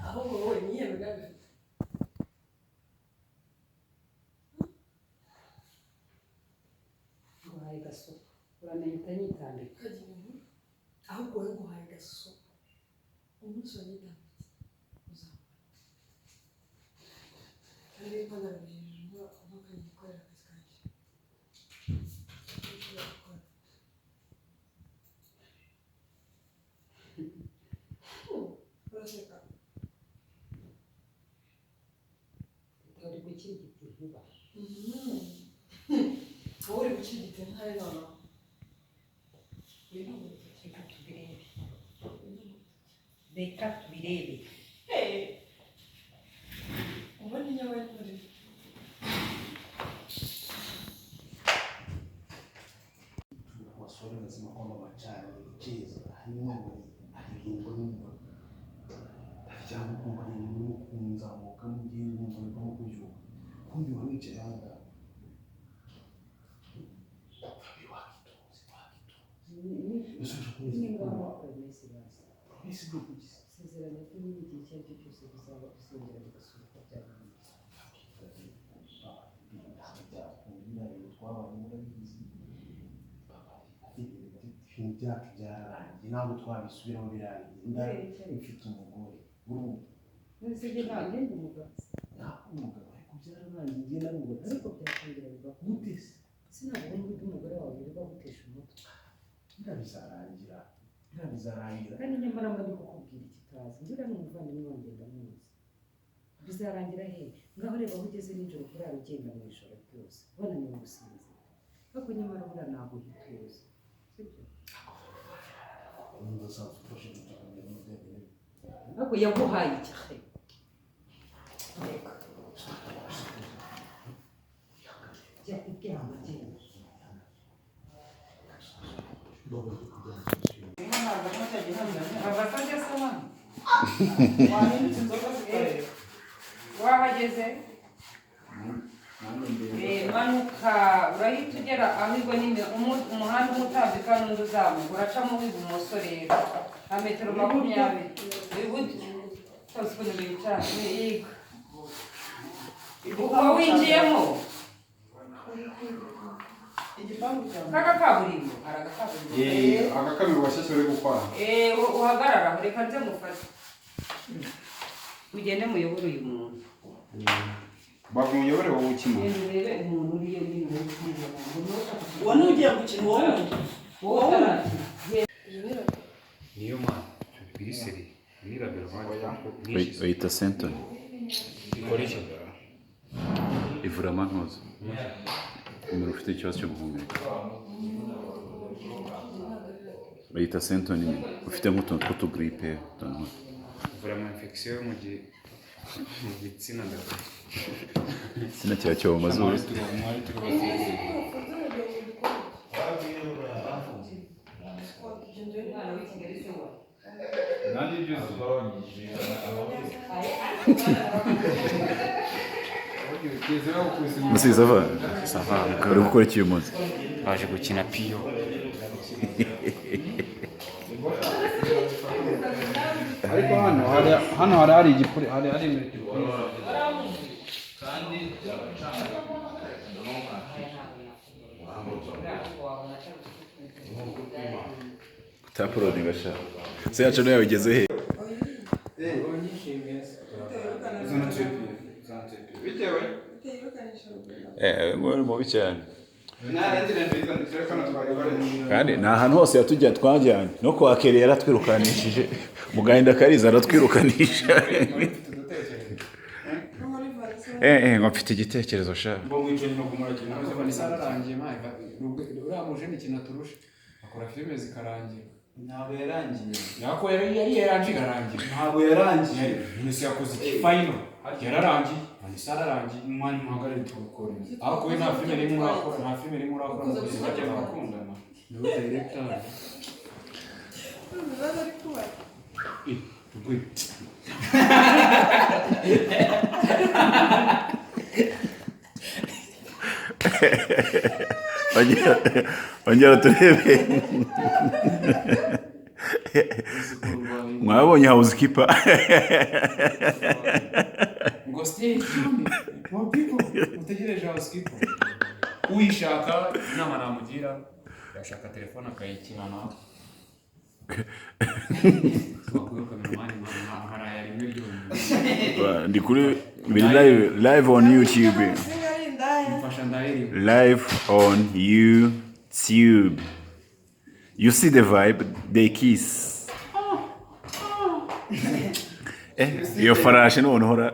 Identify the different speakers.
Speaker 1: Ahubwo wowe niyihe migambi ufite?
Speaker 2: Nguhaye gasopo, uramenya utanyitambika.
Speaker 1: Ukagira inkuru. Ahubwo wowe nguhaye gasopo, umunsi wanyitambitse uzabona. Kandi mpagarara hejuru ntukanyikorera akazi kanjye. Icyo ushobora gukora. Uraseka.
Speaker 2: Uri gukirigita inkuba.
Speaker 1: Wowe uri gukirigita intare noneho. Uyu ni urutoki.
Speaker 2: Reka tubirebe, reka tubirebe.
Speaker 1: Ubona inyama y'intare.
Speaker 3: Waswahili wanasema kwamba machara walicheza hanyuma aliringo nyumba cyangwa ukumva ni kunzamuka mu gihe wumva urimo kubyuka kumbi wamwicaye aha ngaha. Fabi, wakitonze, wakitonze. Ese ushobora
Speaker 2: Ni
Speaker 3: kunezeza
Speaker 2: ngombwa
Speaker 3: wawe
Speaker 2: promesse bazi.
Speaker 3: Promesse bwo kugize.
Speaker 2: Isezerano ko nyine igihe icyo ari cyo cyose bizaba bizongera bigasubira uko byari bimeze.
Speaker 3: Ntabwo byakunda, ibintu twabanye murabizi. Ibintu byacu byararangiye, ntabwo twabisubiramo, birangiye. Mfite umugore urumva.
Speaker 2: None se njye ntabwo ndi umugabo?
Speaker 3: Ntabwo umugabo, ariko byararangiye, njye narubatse.
Speaker 2: Ariko byakongera bigakorwa.
Speaker 3: Gute se?
Speaker 2: Sinabona uburyo umugore wawe yirirwa agutesha umutwe.
Speaker 3: Biriya bizarangira, biriya bizarangira.
Speaker 2: Kandi nyamara mba ndi kukubwira ikitazi, njye uriya ni umuvandimwe wanjye, ndamuzi. Bizarangira he? Ngaho reba aho ugeze nijoro, kurara ugenda mu ijoro ryose wananiwe gusinzira, ariko nyamara buriya naguha ituze, sibyo?
Speaker 3: Umuntu asanzwe ufashe gutukamira n'ibyo.
Speaker 2: Ariko yaguhaye iki? Reka jya kuryama, genda. Wahageze? Manuka, urahita ugera aho igwa n'imi umuhanda umwe utambika n'undi uzamuka, uracamo w'ibumoso rero nka metero 20 iburyo cyose ukuntu bicara yego. Uba winjiyemo kaka kaburimbo, hari agakaburimbo.
Speaker 4: Agakabiri washyashya uri gukora.
Speaker 2: Uhagarara aho, reka nze mufate, mugende muyobore uyu muntu.
Speaker 4: Bagumuyobore wowe ukina.
Speaker 2: Genda urebe umuntu uriyo nyine uri kumubona ngo niwe ushaka.
Speaker 5: Uwo ni ugiye gukina, uwo wundi.
Speaker 2: Wowe utarakina.
Speaker 6: Niyo mpamvu biriseri nirabira.
Speaker 7: Bayita Sentoni.
Speaker 6: Ikora iki?
Speaker 7: Ivura amantuza, umuntu ufite ikibazo cyo guhumeka. Bayita Sentoni nyine, ufite nk'utuntu tw'utugiripe, utuntu nk'utwo.
Speaker 6: Ivura ama infection yo mu gitsina gabo.
Speaker 7: Sina kiba cyobo mu mazuru.
Speaker 6: Mwari turi basezeye.
Speaker 2: Umwana w'i Kigali se wa
Speaker 4: Nanjye byose.
Speaker 7: Musiza ava uri gukora iki uyu munsi?
Speaker 6: Baje gukina piyo.
Speaker 4: Ariko hano hari igipuri, hari multiprise.
Speaker 7: Taporodinga sha se yacu nawe yawugeze he?
Speaker 4: Zone tripi, zone tripi bitewe.
Speaker 7: Ngo ni mubi cyane.
Speaker 4: Narangira nziza telefone twayikoresha.
Speaker 7: Kandi ni ahantu hose yatujya twajyanye no kwa Kere yaratwirukanishije, mu gahinda kariza aratwirukanisha. Ngo mfite igitekerezo sha.
Speaker 4: Ngo mwicaye no kumurakina.
Speaker 6: Vanessa ararangiye mpaye uriya mujene ikintu aturusha, akora filime zikarangira.
Speaker 8: Ntabwo yarangiye.
Speaker 6: Yako yari yarangiye ikarangira.
Speaker 8: Ntabwo yarangiye.
Speaker 6: Vanessa yakoze iki final yararangiye, Vanessa ararangiye.
Speaker 4: Umwanya muhagarare tuwukore.
Speaker 6: Ariko we nta filime n'imwe urakora, nta filime n'imwe urakora mu buzima.
Speaker 4: Bajya barakundana.
Speaker 6: Niwe director.
Speaker 1: Ibibazo ari kubaza.
Speaker 6: Rugwe.
Speaker 7: Ongera turebe. Mwabonye housekeeper?
Speaker 6: Ngo stay tuned more people mutegereje housekeeper. Uyishaka, inama namugira, yashaka telefone akayikinana. Wakwiye kameramani nkaraya rimwe ryonyine.
Speaker 7: Ndi kuri biri live, live on YouTube.
Speaker 1: Musinga ari indaya.
Speaker 6: Mfasha ndahiriwe.
Speaker 7: Live on YouTube. You see the vibe, they kiss. Eh, iyo farashi noneho ra.